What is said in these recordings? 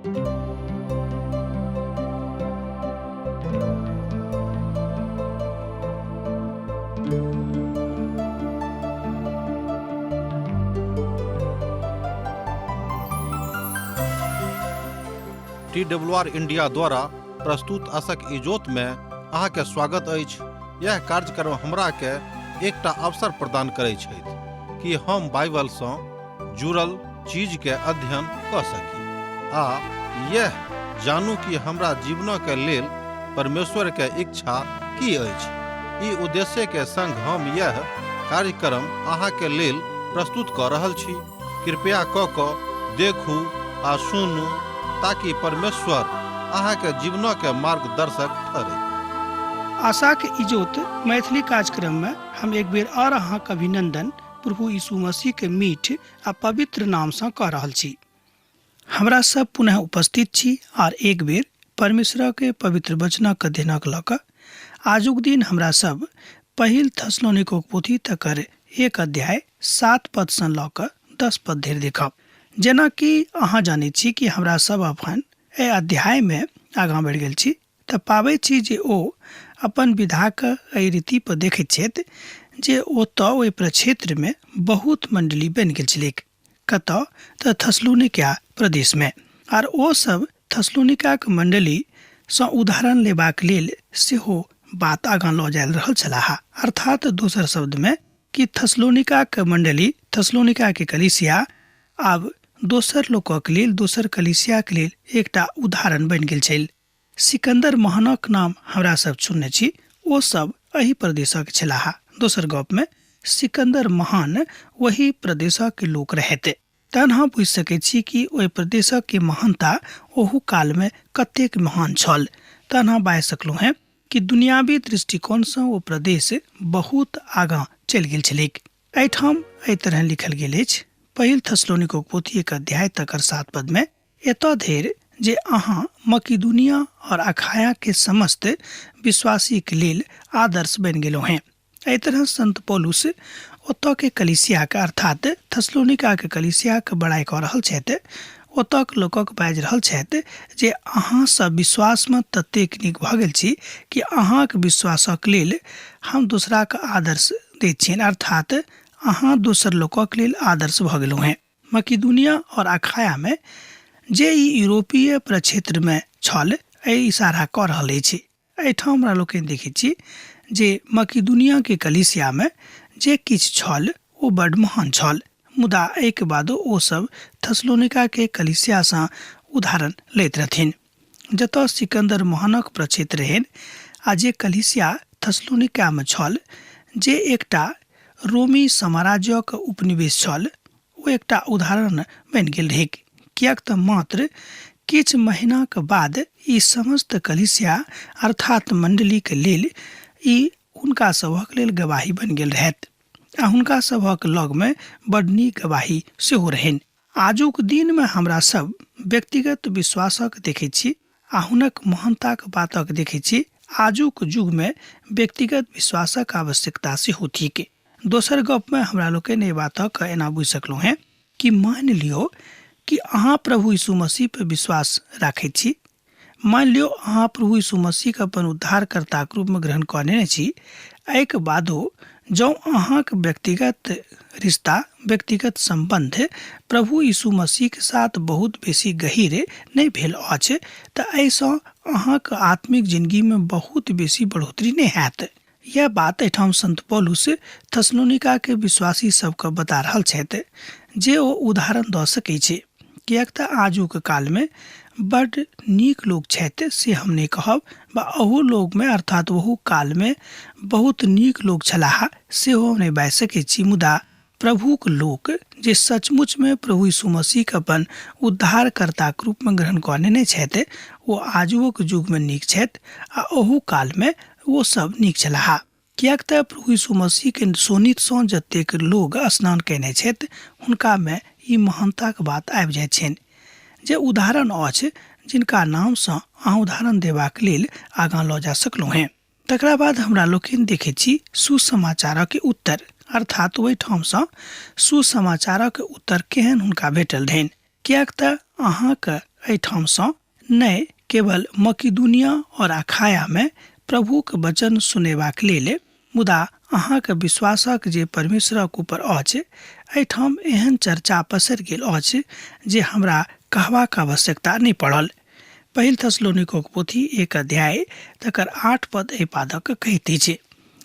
T W R India द्वारा प्रस्तुत असक इजोत में अहाँके स्वागत अछि। यह कार्यक्रम हमरा के एकटा अवसर प्रदान करै छथि कि हम बाइबल सँ जुड़ल चीज के अध्ययन कऽ सकी आ यह जानू कि हमरा जीवनक के लेल परमेश्वर के इच्छा की अछि। ई उद्देश्य के संग हम यह कार्यक्रम अहाँ के लेल प्रस्तुत कऽ रहल छी। कृपया कऽ कऽ देखू आ सुनू ताकि परमेश्वर अहाँ के जीवनक के मार्गदर्शक ठहरै। आशाक इजोत मैथिली कार्यक्रम में हम एक बेर और अहाँक अभिनंदन प्रभु यीशु मसीह के मीठ आ पवित्र नाम सँ कऽ रहल छी। हमरा सब पुनः उपस्थित छी आर एक बेर परमेश्वर के पवित्र वचनक अध्ययनक लऽ कऽ। आजुक दिन हमरा सब पहिल थसलोनिकोक पोथी तकर 1 अध्याय 7 पद सँ लऽ कऽ 10 पद धरि देखब। जेना कि अहाँ जानैत छी कि हमरा सब अपन एहि अध्याय में आगाँ बढ़ि गेल छी तऽ पाबै छी जे ओ अपन विधाक एहि रीति पर देखैत छथि जे ओतऽ ओहि प्रक्षेत्रमे बहुत मण्डली बनि गेल छलैक। कतऽ? तऽ थसलुनिका प्रदेशमे। आर ओ सब थसलुनिकाक मण्डलीसँ उदाहरण लेबाक लेल सेहो बात आगाँ लऽ जायल रहल छलाह। अर्थात दोसर शब्दमे कि थसलुनिकाक मण्डली, थसलुनिकाके कलीसिया आब दोसर लोकक लेल, दोसर कलीसियाक लेल एकटा उदाहरण बनि गेल छल। सिकन्दर महानक नाम हमरा सब सुनने छी, ओ सब एहि प्रदेशक छलाह। दोसर गप में सिकन्दर महान ओहि प्रदेशक लोक रहैत। तहन हम बुझि सकैत छी कि ओहि प्रदेशक के महानता ओहू काल में कतेक महान छल। तहन हम बाजि सकलहुँ हेँ कि दुनियावी दृष्टिकोण सँ ओ प्रदेश बहुत आगाँ चलि गेल छलैक। एहिठाम एहि तरह लिखल गेल अछि, पहिल थसलोनिकोक पोथी 1 अध्याय तकर 7 पद में, एतऽ धरि जे अहाँ मकिदुनिया और अखाया के समस्त विश्वासी के लेल आदर्श बनि गेलहुँ हेँ। एहि तरह संत पौलुस ओतऽ के कलीसियाके अर्थात थसलोनिका के कलीसियाके बड़ाइ कऽ रहल छथि। ओतऽ के लोकक बाजि रहल छथि जे अहाँ सब विश्वासमे ततेक नीक भऽ गेल छी कि अहाँक विश्वासक लेल हम दोसराके आदर्श दैत छियनि, अर्थात अहाँ दोसर लोकक लेल आदर्श भऽ गेलहुँ हेँ। मकिदुनिया और अखाया में जे ई यूरोपीय प्रक्षेत्र में छल एहि इशारा कऽ रहल अछि। एहिठाम हमरा लोकनि देखैत छी जे मकिदुनिया के कलीसिया में जे किछु छल ओ बड्ड महान छल, मुदा एहिके बादो ओ सब थसलोनिका के कलीसिया सँ उदाहरण लैत रहथिन, जतऽ सिकंदर महानक प्रक्षेत्र रहनि आ जे कलीसिया थसलोनिका में छल जे एकटा रोमी साम्राज्यक उपनिवेश छल, ओ एकटा उदाहरण बनि गेल रहैक, किएक तऽ मात्र किछु महीनाक बाद ई समस्त कलीसिया अर्थात मण्डलीक लेल ई हुनका सभक लेल गवाही बनि गेल रहैत आ हुनका सभक लगमे बड नीक गवाही सेहो रहनि। आजुक दिनमे हमरा सब व्यक्तिगत विश्वासक देखैत छी आ हुनक महानताक बातक देखैत छी। आजुक युगमे व्यक्तिगत विश्वासक आवश्यकता सेहो थिक। दोसर गपमे हमरा लोकनि एहि बातक एना बुझि सकलहुँ हेँ कि मानि लियौ कि अहाँ प्रभु यीशु मसीह पर विश्वास राखैत छी, मानि लियौ अहाँ प्रभु यीशु मसीहके अपन उद्धारकर्ताक रूपमे ग्रहण कऽ नेने छी, एहिके बादो जँ अहाँक व्यक्तिगत रिश्ता, व्यक्तिगत सम्बन्ध प्रभु यीशु मसीहके साथ बहुत बेसी गहीर नहि भेल अछि तऽ एहिसँ अहाँक आत्मिक जिनगीमे बहुत बेसी बढ़ोतरी नहि हैत। यह बात एहिठाम संत पौलुस थसलोनिका के विश्वासी सबके बता रहल छथि जे ओ उदाहरण दऽ सकै छै, किएक तऽ आजुक कालमे बड्ड नीक लोक छथि से हम नहि कहब, बा अहू लोकमे अर्थात ओहू कालमे बहुत नीक लोक छलाह सेहो हम नहि बाजि सकै छी, मुदा प्रभुक लोक जे सचमुचमे प्रभु यीशु मसीहके अपन उद्धारकर्ताक रूपमे ग्रहण कऽ नेने छथि ओ आजुओक युगमे नीक छथि आ ओहू कालमे ओ सब नीक छलाह, किएक तऽ प्रभु यीशु मसीहके शोणितसँ जतेक लोग स्नान कयने छथि हुनकामे ई महानताक बात आबि जाइत छनि जे उदाहरण अछि जिनका नामसँ अहाँ उदाहरण देबाक लेल आगाँ लऽ जा सकलहुँ हेँ। तकरा बाद हमरा लोकनि देखैत छी सुसमाचारक उत्तर, अर्थात ओहिठामसँ सुसमाचारक उत्तर केहन हुनका भेटल रहनि, किएक तऽ अहाँक एहिठामसँ नहि केवल मकिदुनिया और अखायामे प्रभुक वचन सुनेबाक लेल, मुदा अहाँक विश्वासक जे परमेश्वरक ऊपर अछि, एहिठाम एहन चर्चा पसरि गेल अछि जे हमरा कहबाक आवश्यकता नहि पड़ल। पहिल थसलोनिकोक पोथी एक अध्याय तकर 8 पद एहि पादक कहैत अछि।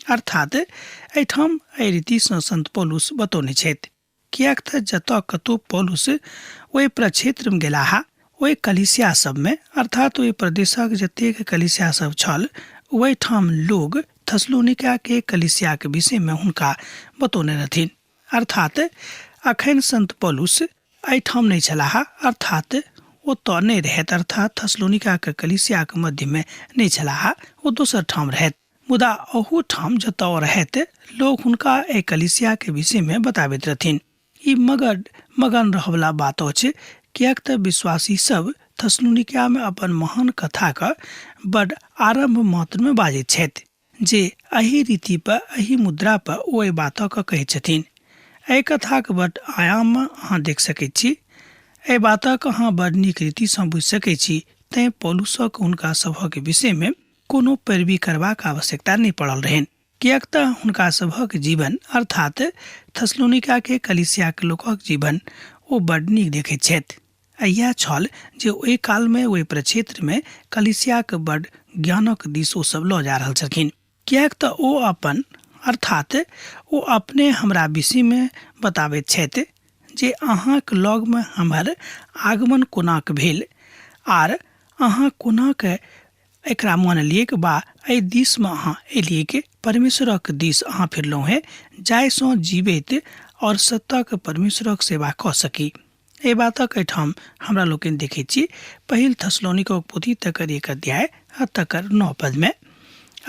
अर्थात एहिठाम एहि रीतिसँ संत पौलुस बतौने छथि, किएक तऽ जतऽ कतौ पौलुस ओहि प्रक्षेत्रमे गेलाह, ओहि कलिसिया सबमे, अर्थात ओहि प्रदेशक जतेक कलिसिया सब छल, ओहिठाम लोग थसलोनिकाके कलिसियाके विषयमे हुनका बतौने रहथिन। अर्थात अखन संत पौलुस एहिठाम नहि छलाह, अर्थात ओतऽ नहि रहैत, अर्थात थसलोनिकाके कलिसियाके मध्यमे नहि छलाह, ओ दोसर ठाम रहैत। मुदा ओहू ठाम जतऽ ओ रहैत, लोक हुनका एहि कलिसियाके विषयमे बताबैत रहथिन। ई मगर मगन रहऽवला बात अछि, किएक तऽ विश्वासी सब थसलोनिकामे अपन महान कथाक बड आरम्भ मात्रमे बाजैत छथि जे एहि रीति पर, एहि मुद्रा पर ओ एहि बातक कहैत छथिन। एहि कथाक बड आयाममे अहाँ देख सकैत छी। एहि बातक अहाँ बड नीक रीतिसँ बुझि सकैत छी। तेँ पौलुसक हुनका सभक विषयमे कोनो पैरवी करबाक आवश्यकता नहि पड़ल रहनि, किएक तँ हुनका सभक जीवन, अर्थात थसलोनिकाके कलीसियाक लोकक जीवन, ओ बड नीक देखैत छथि। आ इएह छल जे ओहि कालमे ओहि प्रक्षेत्रमे कलीसियाक बड ज्ञानक दिस ओ सब लऽ जा रहल छलखिन। किएक तँ ओ अपन, अर्थात ओ अपने हमरा विषयमे बताबैत छथि जे अहाँक लगमे हमर आगमन कोनाक भेल आर अहाँ कोनाक एकरा मानलियैक बा एहि दिसमे अहाँ एलियैक, परमेश्वरक दिस अहाँ फिरलहुँ हेँ, जाहिसँ जीबैत और सत्यक परमेश्वरक सेवा कऽ सकी। एहि बातक एहिठाम हमरा लोकनि देखैत छी पहिल थसलोनिकोक पोथी तकर 1 अध्याय आ तकर 9 पदमे।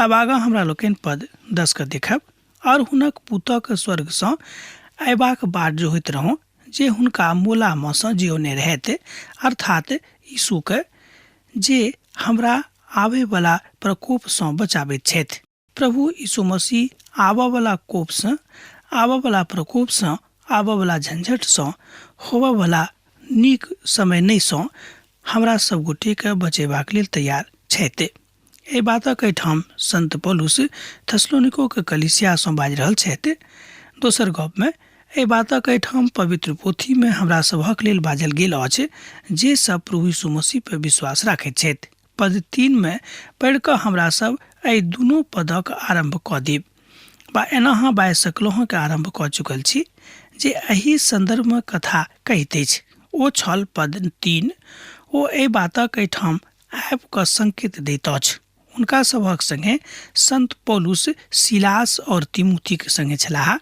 आब आगाँ हमरा लोकनि पद 10 के देखब। और हुनक पुतक स्वर्गसँ अयबाक बाट जोहैत रहौं, जे हुनका मोलामे सँ जिऔने रहैत, अर्थात यीशुके, जे हमरा आबयवला प्रकोपसँ बचाबैत छथि। प्रभु यीशु मसीह आबयवला कोपसँ, आबयवला प्रकोपसँ, आबयवला झंझटसँ, होबयवला नीक समय नहिसँ हमरा सब गोटेके बचेबाक लेल तैयार छथि। एहि बातक एहिठाम संत पौलुस थसलोनिकोके कलीसियासँ बाजि रहल छथि। दोसर गपमे एहि बातक एहिठाम पवित्र पोथीमे हमरा सभक लेल बाजल गेल अछि जे सब प्रभु यीशु मसीह पर विश्वास राखैत छथि। पद 3 मे पढ़ि कऽ हमरा सब एहि दुनू पदक आरम्भ कऽ देब बा एना अहाँ बाजि सकलहुँ के आरम्भ कऽ चुकल छी जे एहि सन्दर्भमे कथा कहैत अछि। ओ छल पद 3। ओ एहि बातक एहिठाम आबि कऽ संकेत दैत अछि। हुनका सभक संगे संत पौलुस सिलास और तिमुथीक संगे छलाह।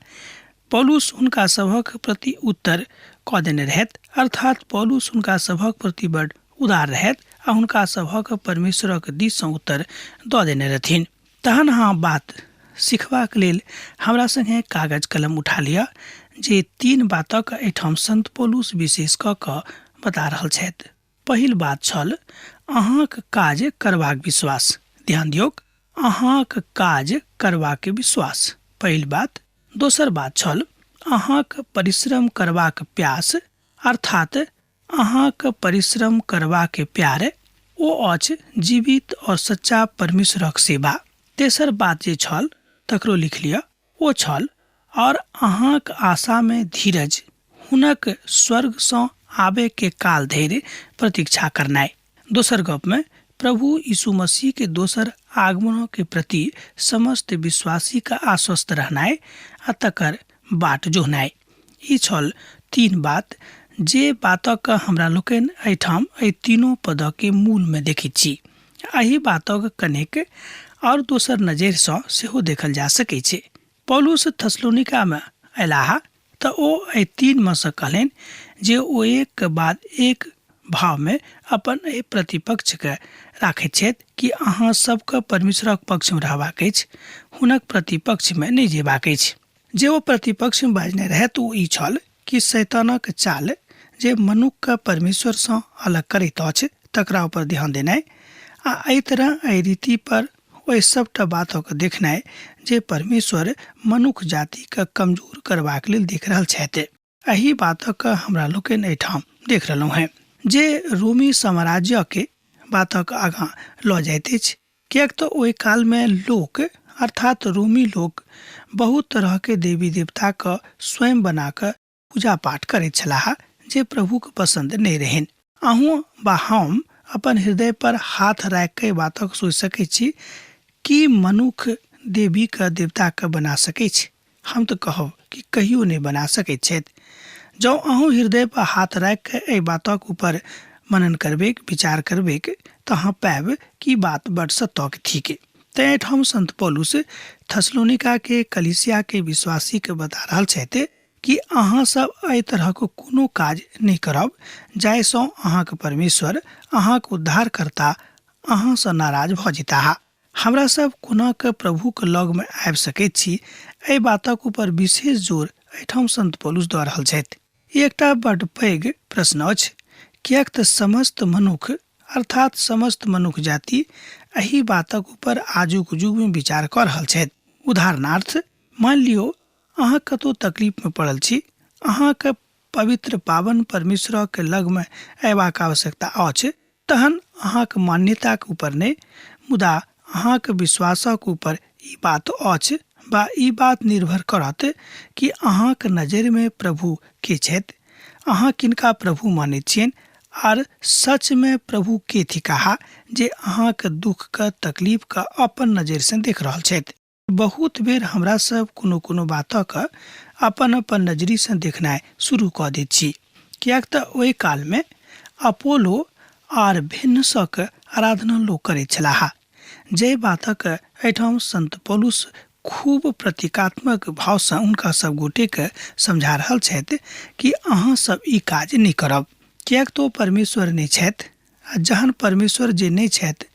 पौलुस हुनका सभक प्रति उत्तर कऽ देने रहथि, अर्थात पौलुस हुनका सभक प्रति बड उदार रहथि आ हुनका सभक परमेश्वरक दिस सँ उत्तर दऽ देने रहथिन। तहन अहाँ बात सिखबाक लेल हमरा संगे कागज कलम उठा लिअ जे 3 बातक एहिठाम संत पौलुस विशेष कऽ कऽ बता रहल छथि। पहिल बात छल अहाँक काज करबाक विश्वास। ध्यान दियौक, अहाँक काज करबाक विश्वास पहिल बात। दोसर बात छल अहाँक परिश्रम करबाक प्यास, अर्थात अहाँक परिश्रम करबाक प्यार, ओ अछि जीवित और सच्चा परमेश्वरक सेवा। तेसर बात जे छल तकरो लिख लिअ, ओ छल और अहाँक आशामे धीरज, हुनक स्वर्गसँ आबयके काल धरि प्रतीक्षा करनाइ। दोसर गपमे प्रभु यीशु मसीह के दोसर आगमनों के प्रति समस्त विश्वासी का आश्वस्त रहनाइ आ तकर बाट जोहनाइ। ई छल 3 बात जे बातक हमरा लोकनि एहिठाम एहि तीनों पदके मूलमे देखैत छी। एहि बातक कनेक आओर दोसर नजरिसँ सेहो देखल जा सकै छै। पौलुस थसलोनिकामे अयलाह तऽ ओ एहि 3 मे सँ कहलनि जे ओ एक के बाद एक भावमे अपन एहि प्रतिपक्षके राखैत छथि कि अहाँ सबके परमेश्वरक पक्षमे रहबाक अछि, हुनक प्रतिपक्षमे नहि जेबाक अछि। जे ओ प्रतिपक्षमे बाजने रहथि ओ ई छल कि शैतानक चाल जे मनुक्खके परमेश्वरसँ अलग करैत अछि तकरा ऊपर ध्यान देनाइ आ एहि तरह एहि रीति पर ओहि सबटा बातक देखनाइ जे परमेश्वर मनुख जातिके कमजोर करबाक लेल देख रहल छथि। एहि बातक हमरा लोकनि एहिठाम देख रहलहुँ हेँ। जे रोमी साम्राज्यके बातक आगाँ लऽ जाइत अछि, किएक तऽ ओहि कालमे लोक अर्थात रोमी लोक बहुत तरहके देवी देवताके स्वयं बना कऽ पूजा पाठ करैत छलाह जे प्रभुके पसन्द नहि रहनि। अहूँ वा हम अपन हृदय पर हाथ राखि कऽ एहि बातक सोचि सकैत छी कि मनुख देवीके देवताके बना सकैछ? हम तऽ कहब कि कहियो नहि बना सकैत छथि। जँ अहूँ हृदय पर हाथ राखि कऽ एहि बातक ऊपर मनन करबैक, विचार करबैक, तऽ अहाँ पायब कि बात बड सत्यक थिक। तेँ एहिठाम संत पौलुस थसलोनिका के कलीसिया के विश्वासी के बता रहल छथि कि अहाँ सब एहि तरहक कोनो काज नहि करब जाहिसँ अहाँक परमेश्वर, अहाँक उद्धारकर्ता अहाँसँ नाराज भऽ जेताह। हमरा सब कोना कऽ प्रभुक लगमे आबि सकैत छी, एहि बातक ऊपर विशेष जोर एहिठाम संत पौलुस दऽ रहल छथि। ई एकटा बड्ड पैघ प्रश्न अछि, किएक तऽ समस्त मनुख अर्थात समस्त मनुख जाति एहि बातक ऊपर आजुक युगमे विचार कऽ रहल छथि। उदाहरणार्थ मानि लियौ अहाँ कतौ तकलीफमे पड़ल छी, अहाँके पवित्र पावन परमेश्वरक लगमे अयबाक आवश्यकता अछि, तहन अहाँक मान्यताक ऊपर नहि, मुदा अहाँक विश्वासक ऊपर ई बात अछि वा ई बात निर्भर करत कि अहाँक नजरिमे प्रभु के छथि, अहाँ किनका प्रभु मानैत छियनि आर सचमे प्रभु के थिकाह जे अहाँक दुःखके तकलीफके अपन नजरिसँ देख रहल छथि। बहुत बेर हमरा सब कोनो कोनो बातक अपन अपन नजरिसँ देखनाइ शुरू कऽ दैत छी, किएक तऽ ओहि कालमे अपोलो आर भिन्नसक आराधना लोक करैत छलाह, जाहि बातक एहिठाम संत पौलुस खूब प्रतीकात्मक भावसँ हुनका सब गोटेके समझा रहल छथि कि अहाँ सब ई काज नहि करब, किएक तऽ ओ परमेश्वर नहि छथि। आ जहन परमेश्वर जे नहि छथि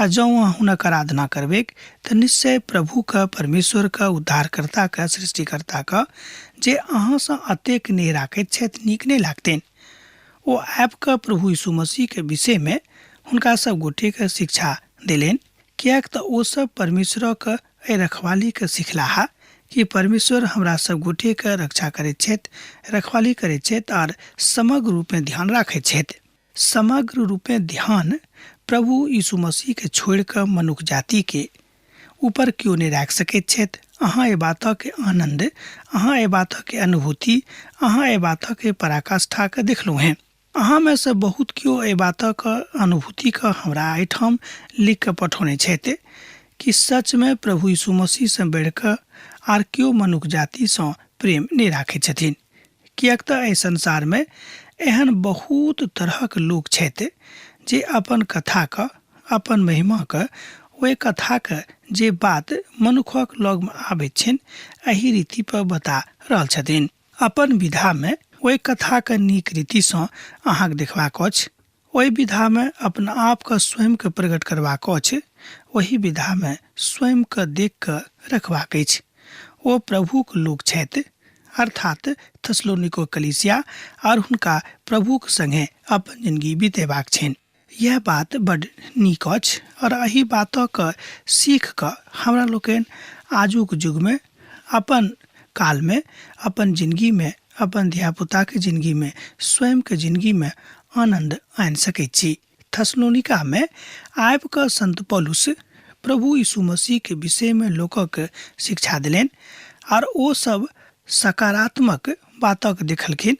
आ जँ अहाँ हुनक आराधना करबैक तऽ निश्चय प्रभुके, परमेश्वरके, उद्धारकर्ताके, सृष्टिकर्ताके जे अहाँसँ अतेक नेह राखैत छथि नीक नहि लागतनि। ओ आबि कऽ प्रभु यीशु मसीहके विषयमे हुनका सब गोटेके शिक्षा देलनि, किएक तऽ ओ सब परमेश्वरक एहि रखवालीके सिखलाह कि परमेश्वर हमरा सब गोटेके रक्षा करैत छथि, रखवाली करैत छथि आर समग्र रूपेँ ध्यान राखैत छथि। समग्र रूपेँ ध्यान प्रभु यीशु मसीहके छोड़ि कऽ मनुख जातिके ऊपर केओ नहि राखि सकैत छथि। अहाँ एहि बातक आनन्द, अहाँ एहि बातक अनुभूति, अहाँ एहि बातक पराकाष्ठाके देखलहुँ हेँ। अहाँमे सँ बहुत केओ एहि बातक अनुभूतिके हमरा एहिठाम लिख कऽ पठौने छथि कि सचमे प्रभु यीशु मसीहसँ बढ़ि कऽ आर केओ मनुख जातिसँ प्रेम नहि राखैत छथिन। किएक तऽ एहि संसारमे एहन बहुत तरहक लोक छथि जे अपन कथाके, अपन महिमाके, ओहि कथाके जे बात मनुखक लगमे आबैत छनि एहि रीतिपर बता रहल छथिन। अपन विधामे ओहि कथाके नीक रीतिसँ अहाँके देखबाक अछि, ओहि विधामे अपना आपके स्वयंके प्रकट करबाक अछि, ओहि विधामे स्वयंके देख कऽ रखबाक अछि। ओ प्रभुक लोक छथि, अर्थात थसलोनिको कलीसिया, आर हुनका प्रभुक संगे अपन जिंदगी बितेबाक छनि। यह बात बड नीक अछि और एहि बातक सीख कऽ हमरा लोकनि आजुक युगमे अपन कालमे अपन जिंदगीमे अपन धियापुताके जिंदगीमे स्वयंके जिंदगीमे आनन्द आनि सकैत छी। थसलोनिकामे आबि कऽ संत पौलुस प्रभु यीशु मसीहके विषयमे लोकक शिक्षा देलनि आर ओ सब सकारात्मक बातक देखलखिन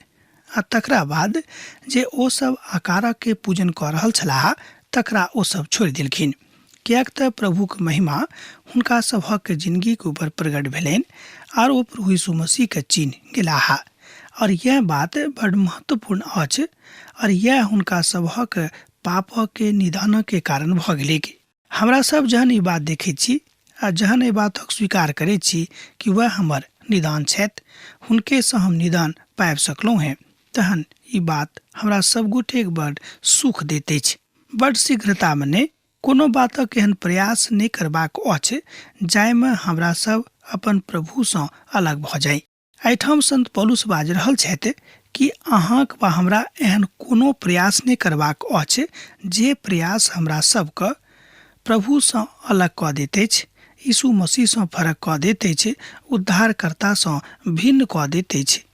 आ तकरा बाद जे ओ सब आकारक के पूजन कऽ रहल छलाह तकरा ओ सब छोड़ि देलखिन, किएक तऽ प्रभुक महिमा हुनका सभक जिनगीक ऊपर प्रकट भेलनि आर ओ प्रभु यीशु मसीहके चिन्ह गेलाह। और यह बात बड महत्वपूर्ण अछि और यह हुनका सभक पापक निदानक के कारण भऽ गेलैक। हमरा सब जहन ई बात देखैत छी आ जहन एहि बातक स्वीकार करैत छी कि वएह हमर निदान छथि, हुनकेसँ हम निदान पाबि सकलहुँ हेँ, तहन ई बात हमरा सब गोटेक बड सुख दैत अछि। बड शीघ्रतामे नहि, कोनो बातक एहन प्रयास नहि करबाक अछि जाहिमे हमरा सब अपन प्रभुसँ अलग भऽ जाइ। एहिठाम संत पौलुस बाजि रहल छथि कि अहाँक वा हमरा एहन कोनो प्रयास नहि करबाक अछि जे प्रयास हमरा सबके प्रभुसँ अलग कऽ दैत अछि, यीशु मसीहसँ फरक कऽ दैत अछि, उद्धारकर्तासँ भिन्न कऽ दैत अछि।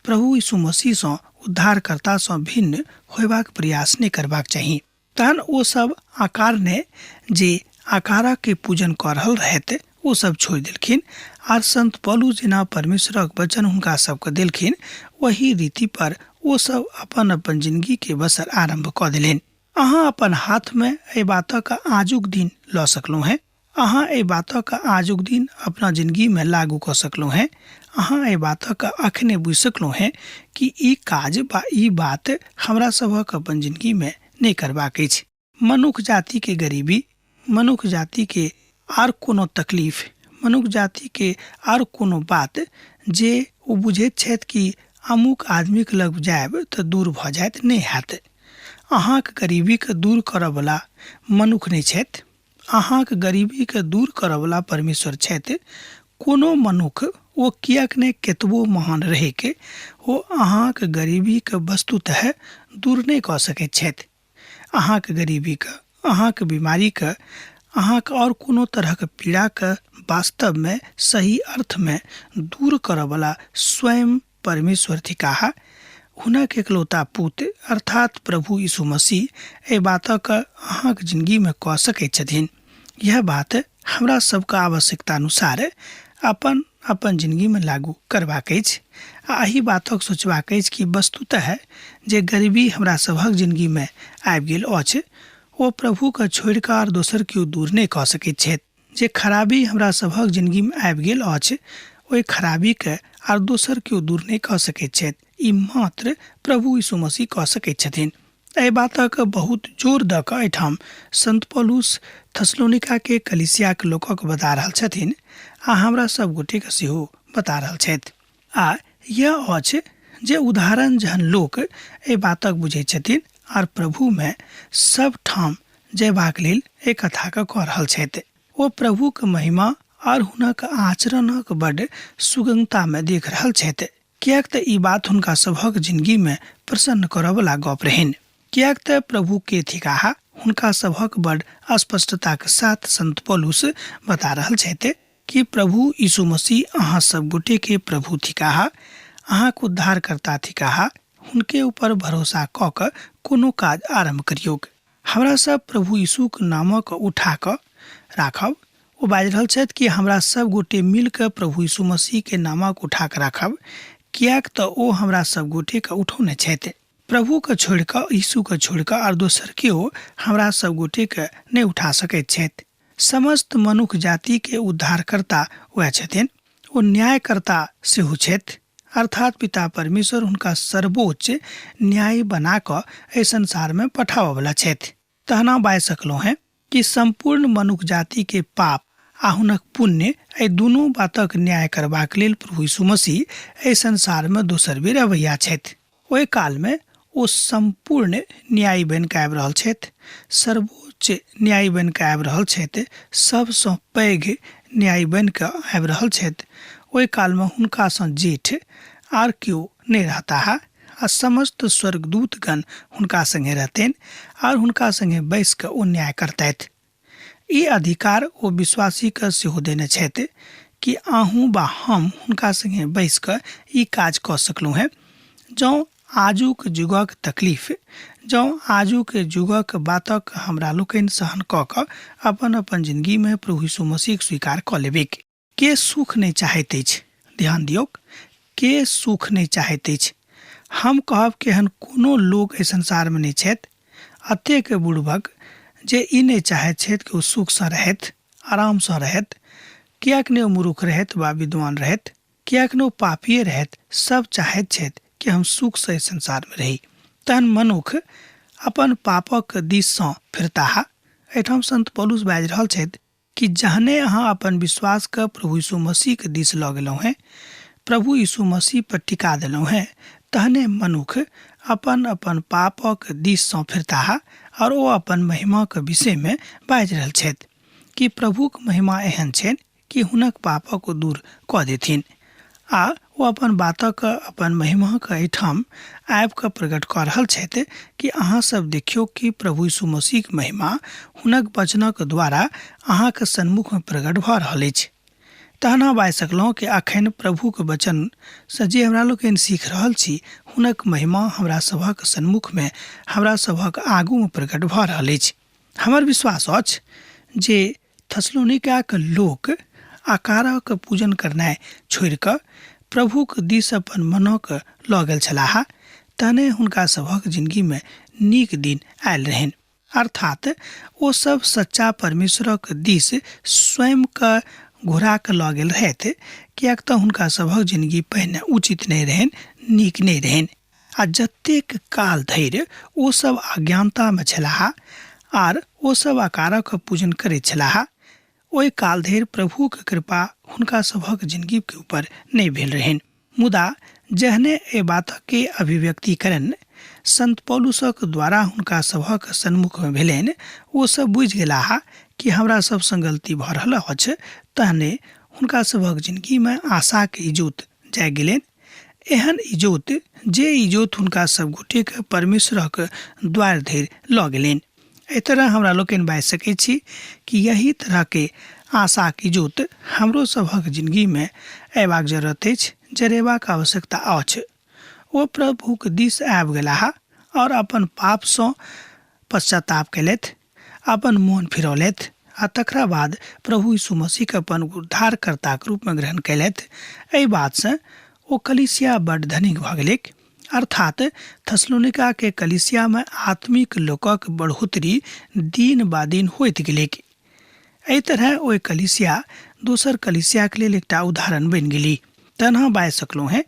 प्रभु यीशु मसीहसँ उद्धारकर्तासँ भिन्न होयबाक प्रयास नहि करबाक चाही। तहन ओ सब आकार ने जे आकारा के पूजन कऽ रहल रहथि ओ सब छोड़ि देलखिन आर संत पौलुस जेना परमेश्वरक वचन हुनका सबके देलखिन ओही रीति पर ओ सब अपन अपन जिंदगी के बसर आरंभ कऽ देलनि। अहाँ अपन हाथ में एहि बातक आजुक दिन लऽ सकलहुँ हेँ। अहाँ एहि बातक आजुक दिन अपना जिंदगी में लागू कऽ सकलहुँ हेँ। अहाँ एहि बातक अखने बुझि सकलहुँ हेँ कि ई काज बा ई बात हमरा सभक अपन जिंदगी में नहि करबाक अछि। मनुख जाति के गरीबी, मनुख जाति के आर कोनो तकलीफ, मनुख जाति के आर कोनो बात जे ओ बुझैत छथि कि अमुक आदमीक लग जायब तऽ दूर भऽ जायत, नहि हैत। अहाँक गरीबीके दूर करऽवला मनुख नहि छथि, अहाँक गरीबीके दूर करऽवला परमेश्वर छथि। कोनो मनुख ओ किएक नहि केतबो महान रहैक, ओ अहाँक गरीबीके वस्तुतः दूर नहि कऽ सकैत छथि। अहाँक गरीबीके, अहाँक बीमारीके, अहाँक आओर कोनो तरहक पीड़ाके वास्तवमे सही अर्थमे दूर करऽवला स्वयं परमेश्वर थिकाह। हुनक एकलौता पुत अर्थात प्रभु यीशु मसीह एहि बातक अहाँक जिंदगीमे कऽ सकैत छथिन। यह बात हमरा सबके आवश्यकता अनुसार अपन अपन जिंदगीमे लागू करबाक अछि आ एहि बातक सोचबाक अछि कि वस्तुतः जे गरीबी हमरा सभक जिंदगीमे आबि गेल अछि ओ प्रभुके छोड़ि कऽ आर दोसर केओ दूर नहि कऽ सकैत छथि। जे खराबी हमरा सभक जिंदगीमे आबि गेल अछि ओहि खराबीके आर दोसर केओ दूर नहि कऽ सकैत छथि। ई मात्र प्रभु यीशु मसीह कऽ सकैत छथिन। एहि बातक बहुत जोर दऽ कऽ एहिठाम संत पौलुस थेसलोनिकाके कलीसियाक लोकक बता रहल छथिन आ हमरा सब गोटेके सेहो बता रहल छथि। आ यह अछि जे उदाहरण जहन लोक एहि बातक बुझैत छथिन आर प्रभुमे सब ठाम जयबाक लेल एहि कथाके कऽ रहल छथि। ओ प्रभुक महिमा आर हुनक आचरणक बड्ड सुगमतामे देख रहल छथि। किएक तऽ ई बात हुनका सभक जिनगीमे प्रसन्न करऽवला गप रहनि। किएक तऽ प्रभु के थिकाह, हुनका सभक बड़ स्पष्टताक साथ संत पौलुस बता रहल छथि कि प्रभु यीशु मसीह अहाँ सब गोटे के प्रभु थिकाह, अहाँक उद्धारकर्ता थिकाह, हुनके ऊपर भरोसा कऽ कऽ कोनो काज आरम्भ करियौक। हमरा सब प्रभु यीशुक नामक उठा कऽ राखब। ओ बाजि रहल छथि कि हमरा सब गोटे मिल कऽ प्रभु यीशु मसीह के नामक उठा कऽ राखब, किएक तऽ ओ हमरा सब गोटे के उठौने छथि। प्रभु के छोड़ि कऽ, यीशु के छोड़ि कऽ आर दोसर केओ हमरा सब गोटे के नहि उठा सकैत छथि। समस्त मनुख जाति के उद्धारकर्ता वएह छथिन। ओ न्यायकर्ता सेहो छथि, अर्थात पिता परमेश्वर हुनका सर्वोच्च न्यायी बना कऽ एहि संसारमे पठाबऽवला छथि। तहना बाजि सकलहुँ हेँ कि सम्पूर्ण मनुख जाति के पाप आ हुनक पुण्य एहि दुनू बातक न्याय करबाक लेल प्रभु यीशु मसीह एहि संसारमे दोसर बेर अबैया छथि। ओहि कालमे ओ सम्पूर्ण न्यायी बनि कऽ आबि रहल छथि, सर्वोच्च न्यायी बनि कऽ आबि रहल छथि, सभसँ पैघ न्यायी बनि कऽ आबि रहल छथि। ओहि कालमे हुनकासँ जेठ आर केओ नहि रहताह आ समस्त स्वर्गदूतगण हुनका संगे रहतनि आर हुनका संगे बैसि कऽ ओ न्याय करतथि। ई अधिकार ओ विश्वासीके सेहो देने छथि कि अहूँ बा हम हुनका संगे बैसि कऽ ई काज कऽ सकलहुँ हेँ। जँ आजुक युगक तकलीफ, जँ आजुक युगक बातक हमरा लोकनि सहन कऽ कऽ अपन अपन जिनगीमे प्रभु यीशु मसीहक स्वीकार कऽ लेबैक। के सुख नहि चाहैत अछि? ध्यान दियौक, के सुख नहि चाहैत अछि? हम कहब कि एहन कोनो लोक एहि संसारमे नहि छथि, एतेक बुड़बक जे ई नहि चाहैत छथि कि ओ सुखसँ रहथि, आरामसँ रहथि। किएक नहि ओ मूर्ख रहथि वा विद्वान रहथि, किएक नहि ओ पापिए रहथि, सब चाहैत छथि कि हम सुखसँ एहि संसारमे रही। तहन मनुख अपन पापक दिससँ फिरताह। एहिठाम संत पौलुस बाजि रहल छथि कि जहने अहाँ अपन विश्वासके प्रभु यीशु मसीहके दिस लऽ गेलहुँ हेँ, प्रभु यीशु मसीह पर टिका देलहुँ हेँ, तहने मनुख अपन अपन पापक दिससँ फिरताह आओर ओ अपन महिमाक विषयमे बाजि रहल छथि कि प्रभुक महिमा एहन छनि कि हुनक पापक ओ दूर कऽ देथिन आ ओ अपन बातक अपन महिमाक एहिठाम आबि कऽ प्रकट कऽ रहल छथि कि अहाँ सब देखियौ कि प्रभु यीशु मसीहक महिमा हुनक वचनक द्वारा अहाँक सन्मुखमे प्रकट भऽ रहल अछि। तहन हम बाजि सकलहुँ कि अखन प्रभुके वचनसँ जे हमरा लोकनि सीख रहल छी, हुनक महिमा हमरा सभक सन्मुखमे, हमरा सभक आगूमे प्रकट भऽ रहल अछि। हमर विश्वास अछि जे थसलोनिकाक लोक आकारक पूजन करनाइ छोड़ि कऽ प्रभुक दिस अपन मनक लऽ गेल छलाह, तहने हुनका सभक जिनगीमे नीक दिन आयल रहनि। अर्थात ओ सब सच्चा परमेश्वरक दिस स्वयंके घुरा कऽ लऽ गेल रहथि, किएक तऽ हुनका सभक जिनगी पहिने उचित नहि रहनि, नीक नहि रहनि। आ जतेक काल धरि ओ सब अज्ञानतामे छलाह आर ओ सब आकारक पूजन करैत छलाह, ओहि काल धरि प्रभुक कृपा हुनका सभक जिनगीके ऊपर नहि भेल रहनि। मुदा जहने एहि बातके अभिव्यक्तिकरण संत पौलुसक द्वारा हुनका सभक सन्मुखमे भेलनि, ओ सब बुझि गेलाह कि हमरा सब संग गलती भऽ रहल अछि, तहने हुनका सभक जिनगीमे आशाके इजोत जागि गेलनि। एहन इजोत जे इजोत हुनका सब गोटेके परमेश्वरक द्वार धरि लऽ गेलनि। एहि तरह हमरा लोकनि बाजि सकै छी कि यही तरहके आशाक इजोत हमरो सभक जिनगीमे अयबाक जरूरत अछि, जरेबाक आवश्यकता अछि। ओ प्रभुक दिस आबि गेलाह आओर अपन पापसँ पश्चाताप कयलथि, अपन मोन फिरौलथि आ तकरा बाद प्रभु यीशु मसीहके अपन उद्धारकर्ताक रूपमे ग्रहण कयलथि। एहि बातसँ ओ कलीसिया बड्ड धनिक भऽ गेलैक। अर्थात थसलोनिकाके कलीसियामे आत्मिक लोकक बढ़ोतरी दिन बा दिन होइत गेलैक। एहि तरह ओहि कलीसिया दोसर कलीसियाके लेल एकटा उदाहरण बनि गेली। तहन हम बाजि सकलहुँ हेँ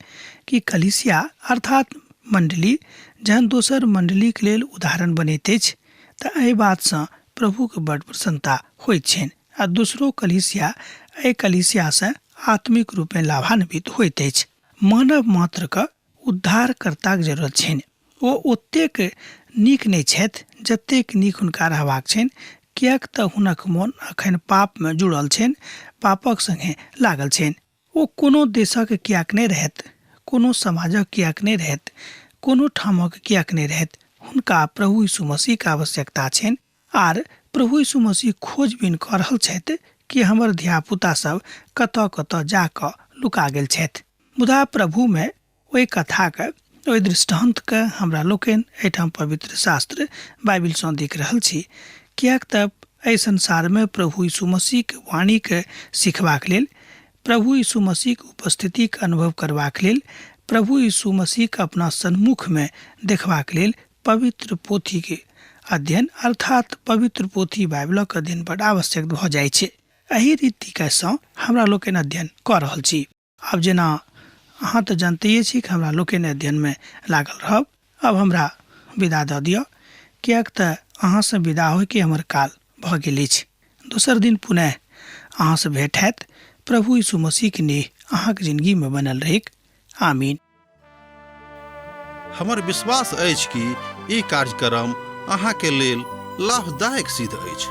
कि कलीसिया अर्थात मण्डली जहन दोसर मण्डलीके लेल उदाहरण बनैत अछि तऽ एहि बातसँ प्रभुके बड्ड प्रसन्नता होइत छनि आ दोसरो कलीसिया एहि कलीसियासँ आत्मिक रूपेँ लाभान्वित होइत अछि। मानव मात्रके उद्धारकर्ताक जरूरत छनि। ओ ओतेक नीक नहि छथि जतेक नीक हुनका रहबाक छनि, किएक तऽ हुनक मोन अखन पापमे जुड़ल छनि, पापक सङ्गे लागल छनि। ओ कोनो देशक किएक नहि रहथि, कोनो समाजक किएक नहि रहथि, कोनो ठामक किएक नहि रहथि, हुनका प्रभु यीशु मसीहक आवश्यकता छनि आर प्रभु यीशु मसीह खोजबीन कऽ रहल छथि कि हमर धियापुता सब कतऽ कतऽ जा कऽ लुका गेल छथि। मुदा प्रभुमे ओहि कथाके, ओहि दृष्टान्तके हमरा लोकनि एहिठाम पवित्र शास्त्र बाइबिलसँ देख रहल छी, किएक तऽ एहि संसारमे प्रभु यीशु मसीहके वाणीके सिखबाक लेल, प्रभु यीशु मसीहके उपस्थितिके अनुभव करबाक लेल, प्रभु यीशु मसीहके अपना सन्मुखमे देखबाक लेल पवित्र पोथीके अध्ययन अर्थात पवित्र पोथी बाइबिलक अध्ययन बड आवश्यक भऽ जाइ छै। एहि रीतिसँ हमरा लोकनि अध्ययन कऽ रहल छी। आब जेना अहाँ तऽ जनतैए छी कि हमरा लोकनि अध्ययनमे लागल रहब। आब हमरा विदा दऽ दिअ, किएक तऽ अहाँसँ विदा होइके हमर काल भऽ गेल अछि। दोसर दिन पुनः अहाँसँ भेँट हैत। प्रभु यीशु मसीहके नेह अहाँके जिनगीमे बनल रहैक। आमीन। हमर विश्वास अछि कि ई कार्यक्रम अहाँके लेल लाभदायक सिद्ध अछि।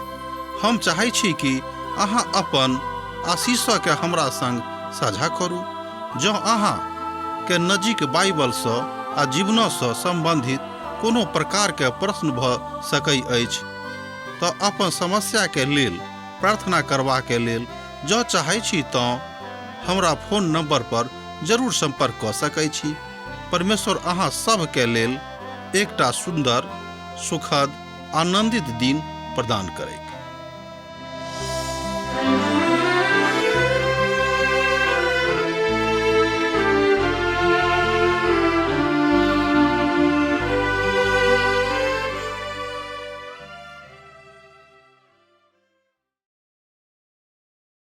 हम चाहै छी कि अहाँ अपन आशीषके हमरा संग साझा करू। जँ अहाँ के नजीक बाइबलसँ आ जीवनसँ सम्बन्धित कोनो प्रकारके प्रश्न भऽ सकै अछि तऽ अपन समस्याके लेल प्रार्थना करबाके लेल जँ चाहै छी तँ हमरा फोन नंबर पर जरूर संपर्क कऽ सकै छी। परमेश्वर अहाँ सभके लेल एकटा सुन्दर, सुखद, आनंदित दिन प्रदान करैत।